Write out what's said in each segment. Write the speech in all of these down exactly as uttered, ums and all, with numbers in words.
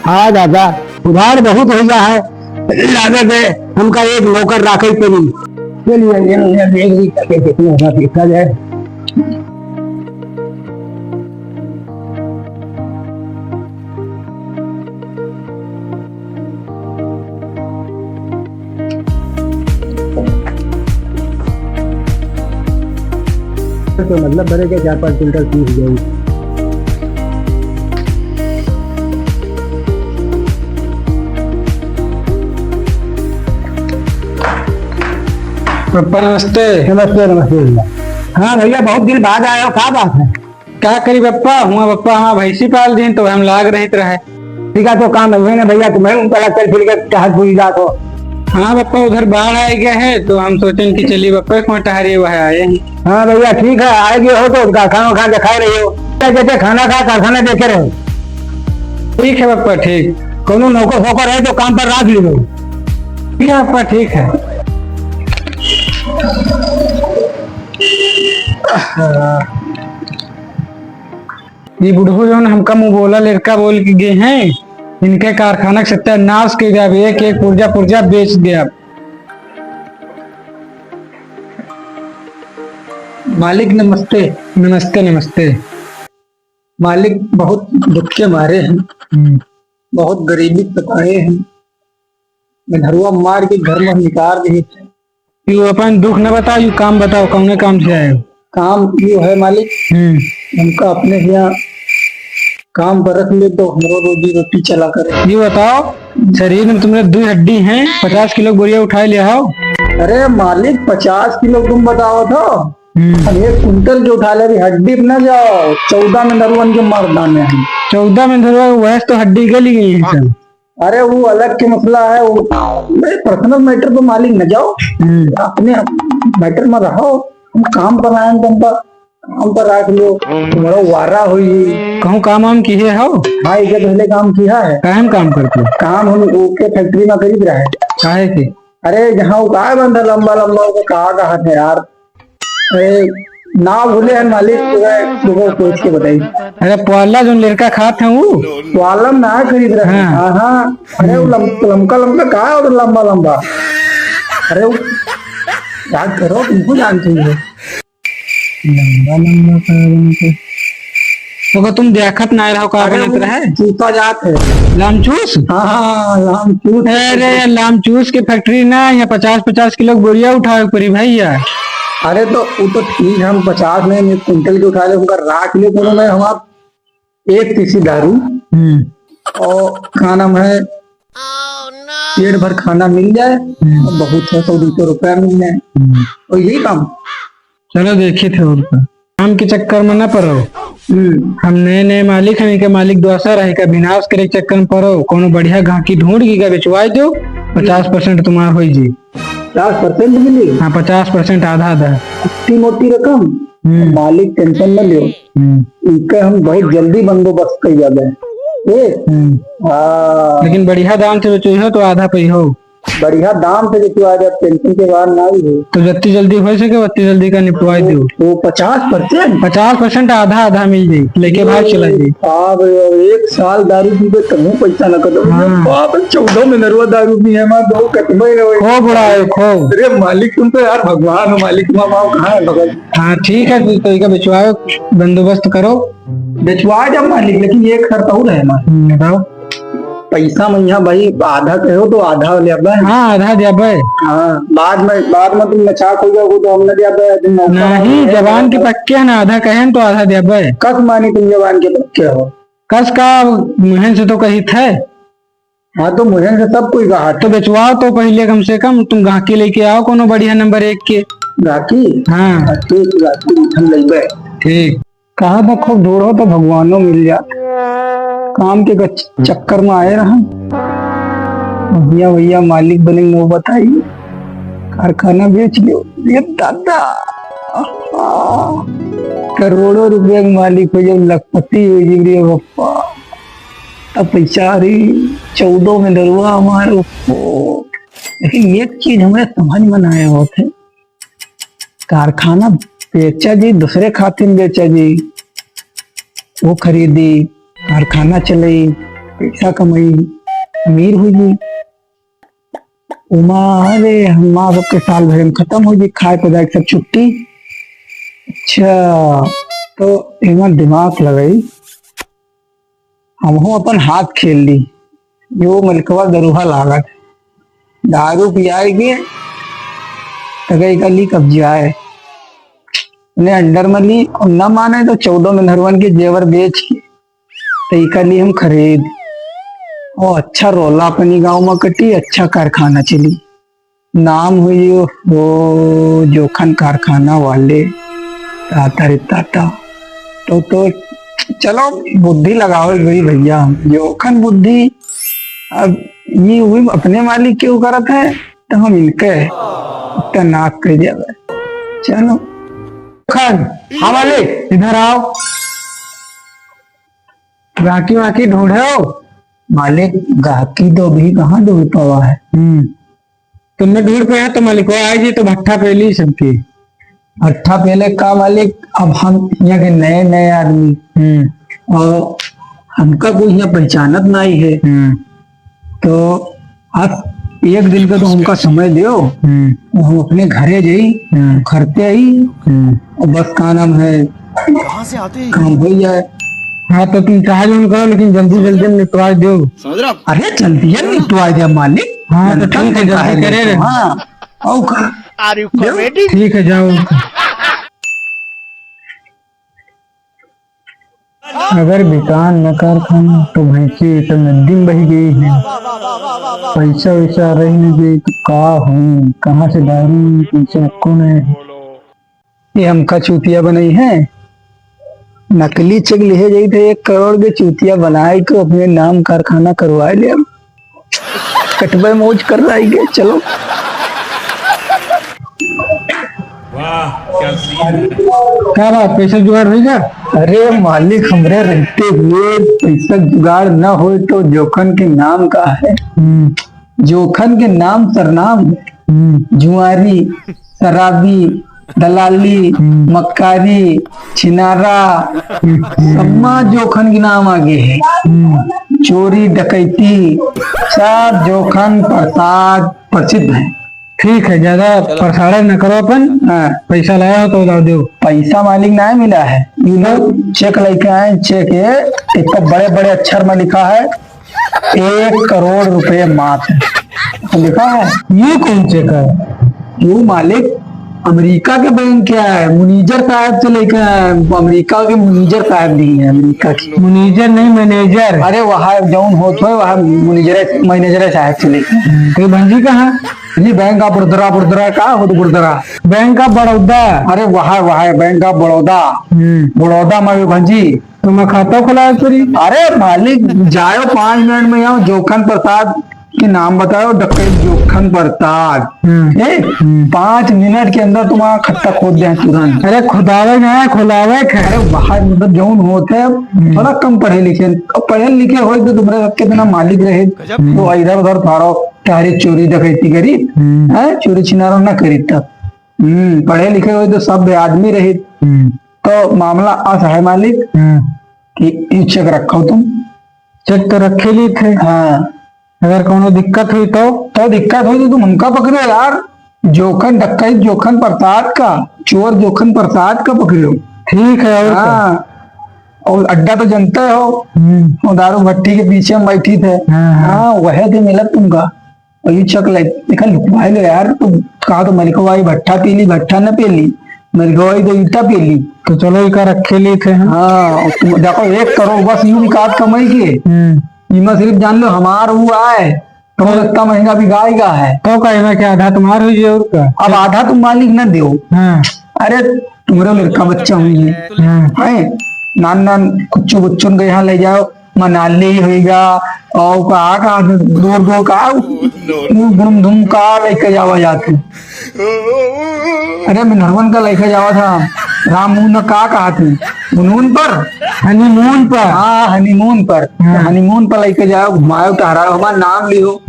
हाँ दादा, उधार बहुत हो गया है, लागत है हमका एक नौकर राखे पड़ी। चलिए, ये, ये देख ली, ताकि कितने होना देखा जाए। तो मतलब भरे के चार पाँच क्विंटल पीस गई। पप्पा नमस्ते। नमस्ते, नमस्ते भैया। हाँ भैया, बहुत दिन बाद आए हो, का बात है? का करी बप्पा, हुआ बप्पा, हाँ, भैंसी पाल दीन तो हम लाग रहित रहे। ठीक है, तो काम है ना भैया, तुम्हें उनका लगता है फिर के चाहत पूरी जात हो। हाँ बप्पा, उधर बाढ़ आ गया है तो हम सोचें कि चलिए बप्पा को टहरिए, वह आए हैं। हाँ भैया, ठीक है, आए गए हो तो कारखाना उखाना दिखाए रही हो, क्या कहते हैं, खाना खा कारखाना देखे रहो। ठीक है बप्पा, ठीक। कोनो नौकर फोकर है तो काम पर रख लीजिए। ठीक है बप्पा, ठीक है। ये बुढ़ऊ जौन हमका मुँह बोला लड़का बोल के गए हैं, इनके कारखाना के सत्यानाश के जाब, एक एक पुर्जा पुर्जा बेच देब। मालिक नमस्ते। नमस्ते, नमस्ते। मालिक बहुत दुख के मारे हैं, हम्म। बहुत गरीबी सताए हैं, मेहरुआ मार के घर में निकाल दिए। यू अपन दुख न बताओ, यू काम बताओ, कौने काम से आए हो? काम यू है मालिक, हम्म। हमका अपने यहाँ काम पर रख ले तो हमरो रोजी रोटी चला करे। ये बताओ, शरीर में तुमरे दुइ हड्डी हैं, पचास किलो बोरिया उठाए ले आओ। अरे मालिक, पचास किलो तुम बताओ तो, हम्म। हम एक कुंटल के उठा ले, अभी हड्डी पे ना जाओ, चौदह मेहरुअन के मर्दाने हैं। चौदह मेहरुआ, वह तो हड्डी गली गई है सब। अरे वो अलग के मसला है, वो नहीं, personal matter पे मालिक न जाओ, हम्म। अपने matter में रहो। हम काम पर आए हैं, तुम पर काम पर रख लो, तुम्हारा वारा हुई। कहूँ काम वाम किहे हो? हाँ, इके पहले काम किहा है। काहे में काम करते हो? काम हम ओके factory में करीत रहे। काहे के? अरे जहाँ वो काय बंधा लंबा लंबा, वो कहा कहा थे यार, अरे, नाव भूले हैं मालिक, तो मैं तुमको पूछ के बताई। अरे, प्वाला जोन लड़का खात हैं वो? प्वाला में ना खरीद रहे हैं। हाँ। हाँ, हाँ। अरे, वो लम-, लमका, लमका कहाँ है उधर लंबा, लंबा? अरे, वो याद करो, तुमको जानते हो। लंबा, लंबा कहाँ बनते? तो का तुम देखत ना रहो, का अरे, बनत वो रहे? चूसा जात है। लामचूस? हाँ, हाँ, लामचूस। अरे, लामचूस के factory ना, यहाँ पचास पचास किलो के बोरिया उठावे के पड़ी भैया। अरे तो वो तो ठीक है, हम पचास नहीं, एक कुंटल के उठा ले, उनका राख ले, कोनो नहीं, हमार एक तीसी दारू हम्म। और का नाम है, पेट भर खाना मिल जाए, हम्म। और बहुत है, सौ दो सौ रुपया मिल जाए, हम्म। और यही काम। चलो देखित है और का। काम के चक्कर में न पड़ो। हम्म। हम नए नए मालिक हैं, इनके मालिक दुआसा रहे का विनाश करे के चक्कर में पड़ो। कोनो बढ़िया गाहकी ढूंढ के का बेचवाई दो, पचास percent तुम्हार होई जी। पचास percent मिली? हाँ, पचास percent, आधा आधा। इतनी मोटी रकम? हम्म। मालिक tension न लियो। हम्म। इनके हम बहुत जल्दी बंदोबस्त कर जाबे। ए? हम्म। हाँ। लेकिन बढ़िया दाम से बेचो हो तो आधा पे हो। बढ़िया दाम से बेचवा दे, tension के बात ना ही हो। तो जितनी जल्दी हो सके, उतनी जल्दी का निपटवाई दो। वो पचास percent? पचास percent आधा आधा मिल जाई, लेके भाग चला जाई। बाप रे, अब एक साल दारू पीबे तबहूँ पैसा ना कटो। हाँ। बाप रे, चौदह में नरुआ दारू पी है, मार दो कटबे रहो। खूब उड़ाए, खूब। अरे मालिक, तुम तो यार भगवान हो मालिक, माँ बाप कहाँ है भगवान? हाँ, ठीक है, तो, तो इका बेचवाओ, बंदोबस्त करो। बेचवा जा मालिक, लेकिन एक शर्त और है मालिक। हम्म, बताओ। पैसा में यहाँ भाई आधा कहो तो आधा ले आबे। हाँ, आधा दे आबे। हाँ, बाद में, बाद में तुम नचाक हो जाओगे तो हम न दे आबे, तुम नौकर नहीं, हो। जबान के पक्के हैं ना, आधा कहें तो आधा दे आबे। कस मानी तुम जबान के पक्के हो? कस का, मुहन से तो कही थे। हाँ, तो मुहन से सब कोई कहा तो था। बेचवाओ तो पहले कम से कम, तुम गाहकी लेके आओ कोनो बढ़िया नंबर एक के। गाहकी? हाँ। हाँ, ठीक, गाहकी हम लेबे। ठीक। कहा था खूब ढूंढो तो भगवानो मिल जात। काम के गच-, चक्कर में आए रहा। भैया, भैया मालिक बने नौबत आई। कारखाना बेच लियो। ये दादा। आहा। करोड़ों रुपया के मालिक हो जब लखपति हो जी रे बप्पा। तब पैसा आ रही चौदह में दरुआ हमारे। ओहो। लेकिन एक चीज हमें समझ में ना आया होत है। कारखाना बेचा जी, दूसरे खातिर बेचा जी, वो खरीदी, कारखाना चलाई, पैसा कमाई, अमीर होइ जी। उमा, अरे, हम माँ बाप के साल भर में खतम होइ जी, खाए पिए के सब छुट्टी। अच्छा, तो एमा दिमाग लगाई, हमहू अपन हाथ खेल ली। यो मलिकवा दरुहा लागत, दारू पियाए के तगई का ली कब्जियाए। ने अंडर में ली और न माने तो चौदह मेहरवन के जेवर बेच के तई का ली हम खरीद। और अच्छा रोला अपनी गाँव में कटी, अच्छा कारखाना चली। नाम हुई वो जोखन कारखाना वाले। ताता रे ताता। तो, तो चलो बुद्धि लगावल गई भैया, जोखन बुद्धि। अब ये हुई अपने मालिक के ऊ करत है, तो हम इनके इतना नाक कर दिया। चलो। जोखन, हाँ मालिक, इधर आओ। गाहकी वाहकी ढूंढे हो? मालिक, गाहकी तो अभी कहाँ ढूंढ पावा है। हम्म। तुमने ढूंढ पाया तो मालिक, वो आए जी तो भट्ठा पे ली सबकी। भट्ठा पे ले का मालिक, अब हम यहाँ के नए नए आदमी। हम्म। और हमका कोई यहाँ पहचानत नहीं है। हम्म। तो आप एक दिन का तो हमका समय दो, हम्म। हम अपने घरे जाई, हम्म। घर पे आई, हम्म। और बस का नाम है, कहाँ से आते हैं? काम हो जाए। हाँ, तो तुम चाहे जौन करो, लेकिन जल्दी जल्दी निपटवा दो। समझ रहा? अरे, जल्दी है, निपटवा दे मालिक। हाँ, तो ठीक है, जल्दी करे रहे। हाँ, और का? Are you comedy? ठीक है, जाओ। अगर बिकान न कारखाना तो भैंसी तो नदी में बही गई है। पैसा वैसा रह न गई तो का होई, कहाँ से डारी, पैसा एको नहीं। ये हमका चूतिया बनाई है, नकली चेक लिहे जाई थे एक करोड़ के चूतिया बनाए के अपने नाम कारखाना करवाए ले। कटबे मौज कर रहा है ये, चलो। वाह, क्या सीन है। क्या बात, पैसा जुगाड़ हो गया? अरे मालिक, हमरे रहते हुए पैसा जुगाड़ न होए तो जोखन के नाम का है? हम्म। जोखन के नाम सरनाम है। हम्म। जुआरी, शराबी, दलाली, हम्म। मक्कारी, छिनारा, हम्म। सब मा जोखन के नाम आगे है। हम्म। चोरी, डकैती, सब जोखन प्रसाद प्रसिद्ध है। ठीक है, ज्यादा प्रसारण न करो अपन। हाँ। पैसा लाया हो तो लाओ, दो। पैसा मालिक ना मिला है, ये लोग चेक लेके आए, चेक है, इतना बड़े बड़े अक्षर में लिखा है, एक करोड़ रुपए मात्र। तो लिखा है। ये कौन चेक है? वो मालिक अमेरिका के बैंक के है, मुनीजर साहब से लेके आए, अमेरिका के मुनीजर साहब नहीं है, अमेरिका के। मुनीजर नहीं, मैनेजर। अरे वहाँ जौन होत होए, वहाँ मुनीजर, मैनेजर साहब से लेके। हम्म, तो भंजी कहाँ? जी, बैंक ऑफ बड़ोदरा, बड़ोदरा का हो तो बड़ोदरा। बैंक ऑफ बड़ौदा। अरे वहाँ, वहाँ बैंक ऑफ बड़ौदा। हम्म। बड़ौदा में भी भंजी। तो मैं खाता खुलाया करी। अरे मालिक, जायो पाँच मिनट में, यहाँ जोखन प्रसाद के नाम बतायो, डकैत जोखन प्रसाद। हम्म। ए, हम्म। पाँच मिनट के अंदर तुम्हारा खाता खोद दे तुरंत। अरे खुदावे ना, खुलावे के। अरे बाहर मतलब जौन होत है, हम्म। थोड़ा कम पढ़े लिखे, अब पढ़े लिखे होई तो तुम्हारे सबके इतना मालिक रहे, गजब। तो इधर उधर फाड़ो, तारे चोरी डकैती करी, हम्म। हैं, चोरी छिनारा ना करी तब। हम्म, पढ़े लिखे होई तो सब आदमी रही। हम्म। तो मामला अस है मालिक, हम्म। कि ई चेक रखो तुम। चेक तो रखे ली थे। हाँ। अगर कौनो दिक्कत हुई तो? तो दिक्कत हुई तो तुम हमका पकड़ो यार, जोखन डकैत जोखन प्रसाद का, चोर जोखन प्रसाद का पकड़ो। ठीक है, और क्या? हाँ, और अड्डा तो जानते हो, हम्म। वो दारू भट्टी के पीछे हम बैठी थे। हाँ, हाँ। हाँ, वह थे मिलत तुमका। और ये चेक ले, देखा, लुकवाए लो यार, तो कहा तो मलिकवा ई भट्ठा पी ली, भट्ठा न पी ली, मलिकवा ई तो ईटा पी ली। तो चलो, इका रखे ली थे हम। हाँ, और तुम देखो, एक करोड़ बस यूं निकात कमाई के, हम्म। इमा सिर्फ जान लो, हमार वो आए, तो इतना महंगा भी गाय का है। तो का, इमा क्या आधा तुम्हार हुई और का? अब आधा तुम मालिक ना दो। हाँ। अरे, तुम्हारा लड़का बच्चा हुई है। हाँ। हैं? नान नान कुच्चो बुच्चन के यहाँ ले जाओ, मनाली होइगा, और का, का दूर दूर का, गुड़ुम धुम का लेके जावा जाते। अरे, मिनरवन का लेके जावा था, राम मुंह का कहा थे, मुनून पर? हनीमून पर। हाँ, हनीमून पर। हाँ। हनीमून पर लेके जाओ, घुमाओ, टहराओ, हमारा नाम लियो,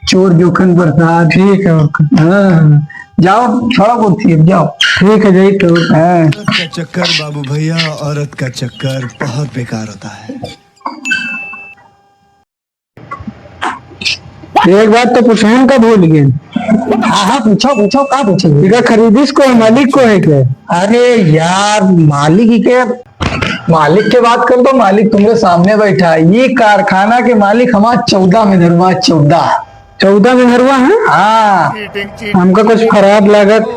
चोर जोखन प्रसाद। ठीक है, OK। हाँ, जाओ, छोड़ो कुर्सी, अब जाओ। ठीक है, जाइए तो। हाँ। औरत का चक्कर बाबू भैया, औरत का चक्कर बहुत बेकार होता है। एक बात तो पूछे, हम का भूल गए। हाँ, हाँ, पूछो, पूछो, का पूछे? इका खरीदिस को है, मालिक को है के? अरे यार, मालिक ही के, मालिक के बात कर तो मालिक तुम्हारे सामने बैठा है। ये कारखाना के मालिक हमारा चौदह मेहनरुआ, चौदह। चौदह मेहनरुआ है? हाँ। हमका कुछ फरार लागत।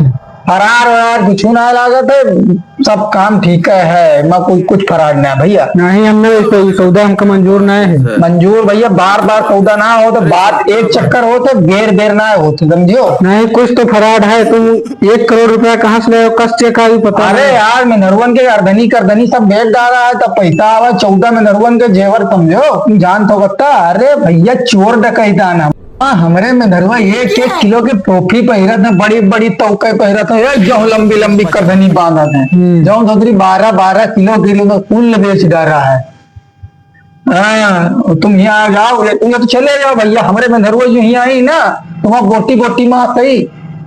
फरार वरार कुछ ना लागत है, सब काम ठीक है, मैं कोई कुछ फरार ना है भैया। नहीं, हमने कोई सौदा हमका मंजूर ना है। मंजूर भैया, बार बार सौदा ना हो तो बात एक चक्कर हो तो बेर बेर ना हो तो समझियो। नहीं, कुछ तो फरार है। तुम एक करोड़ रुपया कहाँ से लाए हो? कस चेक आई पता अरे नहीं। यार, मेहनरुअन के अर्धनी कर्धनी सब बेच डाला है, तब पैसा आवा चौदह मेहनरुअन के जेवर समझो, तुम जान तो बता। अरे भैया, चोर डकैता ना। हाँ, हमरे मेहनरुआ एक एक किलो के टोपी पहिरत है, बड़ी बड़ी तौके पहिरत है, ए, जो लंबी लंबी करधनी बांधत है, हम्म। जौन सोचरी बारह बारह किलो किलो में कुल बेच डारा है। हाँ, तुम यहाँ आ जाओ, ये, ये तो चले जाओ भैया, हमरे मेहनरुआ जो यहाँ आई ना, तुम्हारा गोटी गोटी मार सही,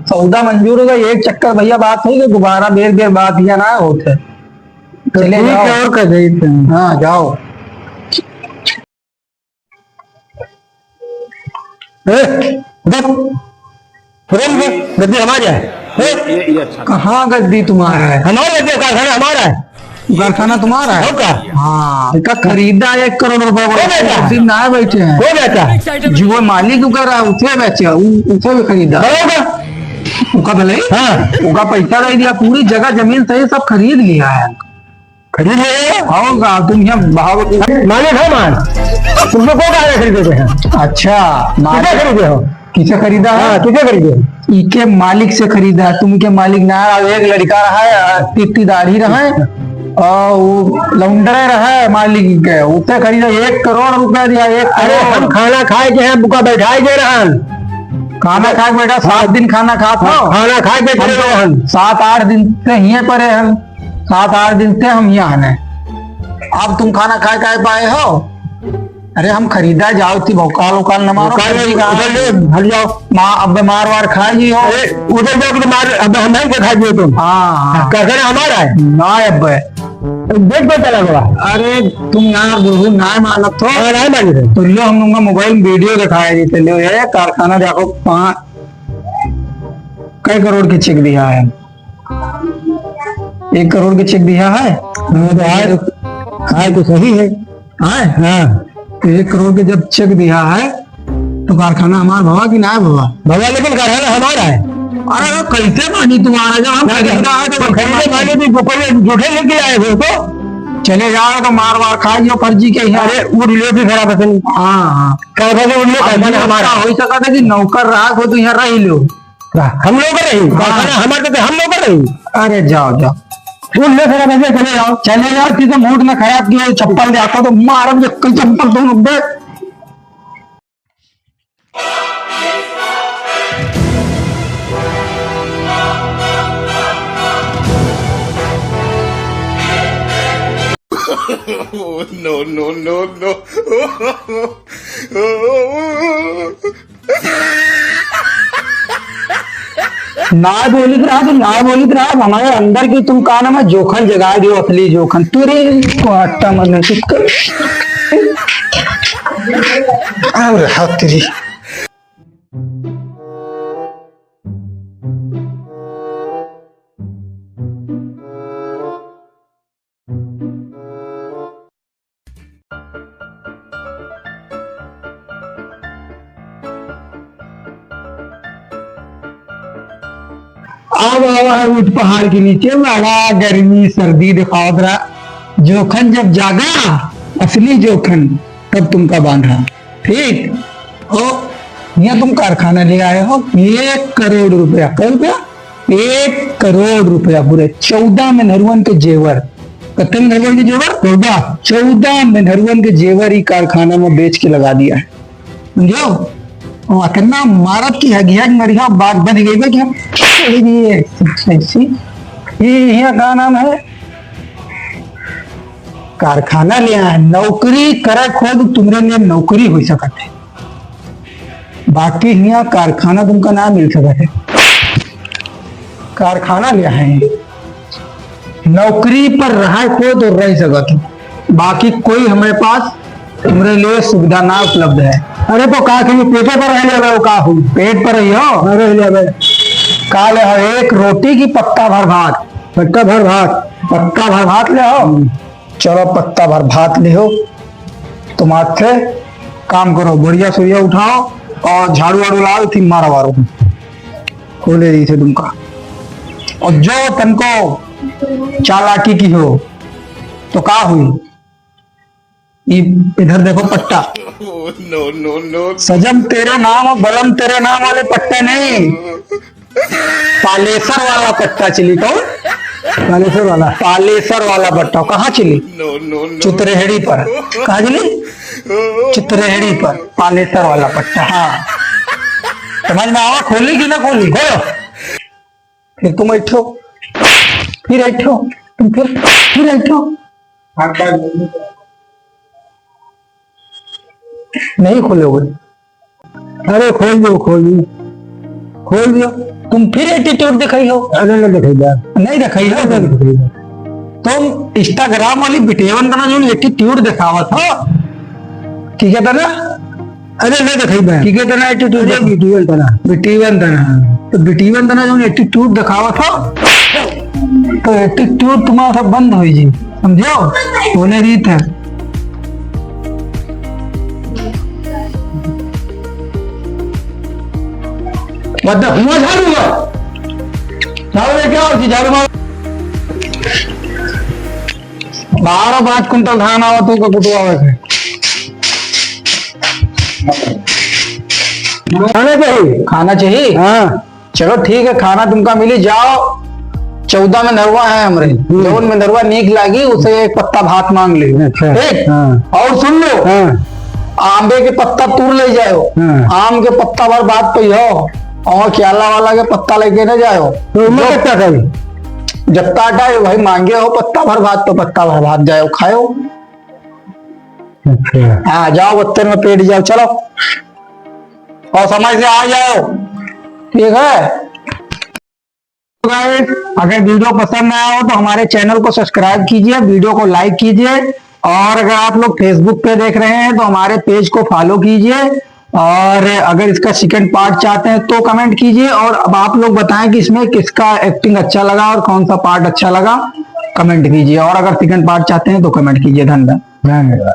सौदा मंजूर होगा, एक चक्कर भैया बात है कि दोबारा बेर बेर बात यहाँ ना होते। तो चले ठीक जाओ। है, और का जाइए तुम। हाँ, जाओ। ए, देख, तुरंत देख, गद्दी हमारे है। ए, ये, ये अच्छा। कहाँ गद्दी तुम्हारा है? हमारा गद्दी, कारखाना हमारा है। कारखाना तुम्हारा है? हो का? हाँ, इसका खरीदा एक करोड़ रुपए को। कौन बेचा? सिर्फ ना बैठे हैं। कौन बेचा? जो वो मालिक उका रहा, उसे बेचे, उ-, उसे भी खरीदा। बराबर। उका भले? हाँ। उका पैसा दे दिया, पूरी जगह जमीन सही सब खरीद लिया है। खरीद ले। होगा, तुम यहाँ भाव मालिक है मान। तुम लोग को कहाँ खरीदे थे? अच्छा, किसे मालिक खरीदे हो? किसे खरीदा है? हाँ, किसे खरीदे हो? इके मालिक से खरीदा है। तुम के मालिक ना रहा, एक लड़का रहा है, तित्ती दाढ़ी रहा है, और वो लौंडरे रहा है मालिक के, उससे खरीदा, एक करोड़ रुपया दिया, एक अरे, करोड़। हम खाना खाए के हैं, बुका बैठाए के रहन। खाना खाए के बैठा, सात दिन खाना खात हो? खाना खाए के बैठे हम तो रहन। सात आठ दिन से हिये परे हैं। सात आठ दिन से हम यहाँ हैं। अब तुम खाना खाए काहे पाए हो? अरे हम खरीदा जाओ थी, भौकाल उकाल न मारो। भौकाल नहीं, उधर ले, हट जाओ। माँ, अब मार वार खाएगी हो। अरे उधर जाओ तो मार, अब हम नहीं के खाएगी तुम। हाँ, हाँ। कारखाना हमारा है। ना अब। देख तो चला गया। अरे तुम यार बुढ़ू ना मानत हो। हाँ, नहीं मानी थे। तो लो हम लोग मोबाइल में वीडियो दिखाए देते, लो ये कारखाना देखो, पाँच, कई करोड़ के चेक दिया है। एक करोड़ के चेक दिया है। हाँ, तो आए तो, आए तो सही है। आए? हाँ। तो एक करोड़ के जब चेक दिया है, तो कारखाना हमार भवा कि ना भवा? भवा, लेकिन कारखाना हमारा है। अरे, वो कैसे मानी तुम्हारा? जब हम ना, खरीदा है, तो तो खरीदे माने भी ऊपर झूठे लेके आए हो तो? चले जाओ, तो मार वार खा लियो फर्जी के यहाँ। अरे, वो रिलेटिव खराब है, सुन। हाँ, हाँ। कारखाना उनने अब कारखाना ये हमारा। हो सकता है कि नौकर रहा हो, तो यहाँ रह लो। हम लोग रही, हाँ। कारखाना हमारे तो हम लोग रही। अरे जाओ, जाओ। उनने खराब है, चले जाओ। चले जाओ, सीधे मूड में खराब किया, चप्पल दे, आपको तो मारब, जो कल चप्पल तुम लोग दे। Oh, no, no, no, no। ना बोलित रहा तो ना बोलित रहा, हमारे अंदर की तुम का नाम है, जोखन जगा दियो, असली जोखन। तू रे को आटा मन है, तू कर। अरे हाथ तेरी। अब आवा है ऊँट पहाड़ के नीचे, बड़ा गर्मी सर्दी दिखावत रहा। जोखन जब जागा, असली जोखन, तब तुमका बांधा। ठीक? ओ, यहाँ तुम कारखाना ले आए हो, एक करोड़ रुपया। कै रुपया? एक करोड़ रुपया पूरे, चौदह मेहनरुअन के जेवर। कितने मेहनरुअन के जेवर? चौदह। चौदह मेहनरुअन के जेवर ई कारखाना में बेच के लगा दिया है, समझो? और इतना मारत की हगिया की मरिया बात बन गई बा कि हम, ये, ये, ये, ये का नाम है? कारखाना ले आए, नौकरी करे खुद तुमरे लिए नौकरी हो सकत है, बाकी हियाँ कारखाना तुमका ना मिल सकत है। कारखाना ले आए, नौकरी पर रहे खुद और रह सकत हो, बाकी कोई हमारे पास तुमरे लिए सुविधा ना उपलब्ध है। अरे तो का कहिए, पेटे पर रह लेबे, का हो? पेट पर रही हो? हाँ, रह लेबे। का ले हो, एक रोटी की पत्ता भर भात? पत्ता भर भात। पत्ता भर भात ले हो? हम्म। चलो, पत्ता भर भात ले हो। तुम आज से काम करो, बोरिया सोरिया उठाओ और झाड़ू वाड़ू लाओ, थी मारा वारो। खोले रही थे तुमका। और जो तनको चालाकी की हो, तो का हुई? इ-, इधर देखो पट्टा। No, no, no। सजम तेरे नाम और बलम तेरे नाम वाले पट्टे नहीं, पालेसर वाला पट्टा चिली। कौन? पालेसर वाला। पालेसर वाला पट्टा। कहाँ चिली? No, no, no। चुतरेहड़ी पर। कहाँ चिली? चुतरेहड़ी पर पालेसर वाला पट्टा। हाँ, समझ में आवा? खोली कि ना खोली? खोलो। फिर तुम ऐठो, फिर ऐठो, तुम फिर, फिर ऐठो। नहीं खोलोगे? अरे खोल दो, खोल दो, खोल दो। तुम फिर attitude दिखाई हो। अरे ना दिखाई बा। नहीं दिखाई हो? नहीं दिखाई बा। तुम Instagram वाली बिटियवन तना जो attitude दिखावत हो, ठीक है तना? अरे, ना देखई बा। ठीक है, तना attitude अरे, देखो। बिटियन तना। बिटियन तना। तो बिटियन तना जौन attitude दिखावत हो, तो attitude तुम्हारा सब बंद होई जी, समझो? होने रीत है। बद्दा हुआ झाड़ू हुआ। झाड़ू लेके आओ जी, झाड़ू मारो। बारह पाँच कुंटल धान आवा तो का कुटवा आवे थे। खाना चाहिए। खाना चाहिए? हाँ। चलो ठीक है, खाना तुमका मिली, जाओ। चौदह में नरवा है हमरे, हम्म। जौन में नरवा नीक लागी, उसे एक पत्ता भात मांग ले। अच्छा। ठीक? हाँ। और सुन लो, हाँ। आंबे के पत्ता तूर ले जाओ, हाँ। आम के पत्ता भर भात पे हो, और क्याला वाला के पत्ता लेके ना जाओ। तो मैं जो पत्ता खाई? जत्ता हटाए भाई, मांगे हो पत्ता भर भात, तो पत्ता भर भात जाओ, खाओ। अच्छा। हाँ, जाओ, बत्तर में पेट जाओ, चलो। और समय से आ जाओ, ठीक है? Guys, अगर video पसंद आया हो तो हमारे channel को subscribe कीजिए, video को like कीजिए, और अगर आप लोग Facebook पे देख रहे हैं तो हमारे page को follow कीजिए। और अगर इसका second part चाहते हैं तो comment कीजिए, और अब आप लोग बताएं कि इसमें किसका acting अच्छा लगा और कौन सा part अच्छा लगा, comment कीजिए। और अगर second part चाहते हैं तो comment कीजिए। धन्यवाद। धन्यवाद।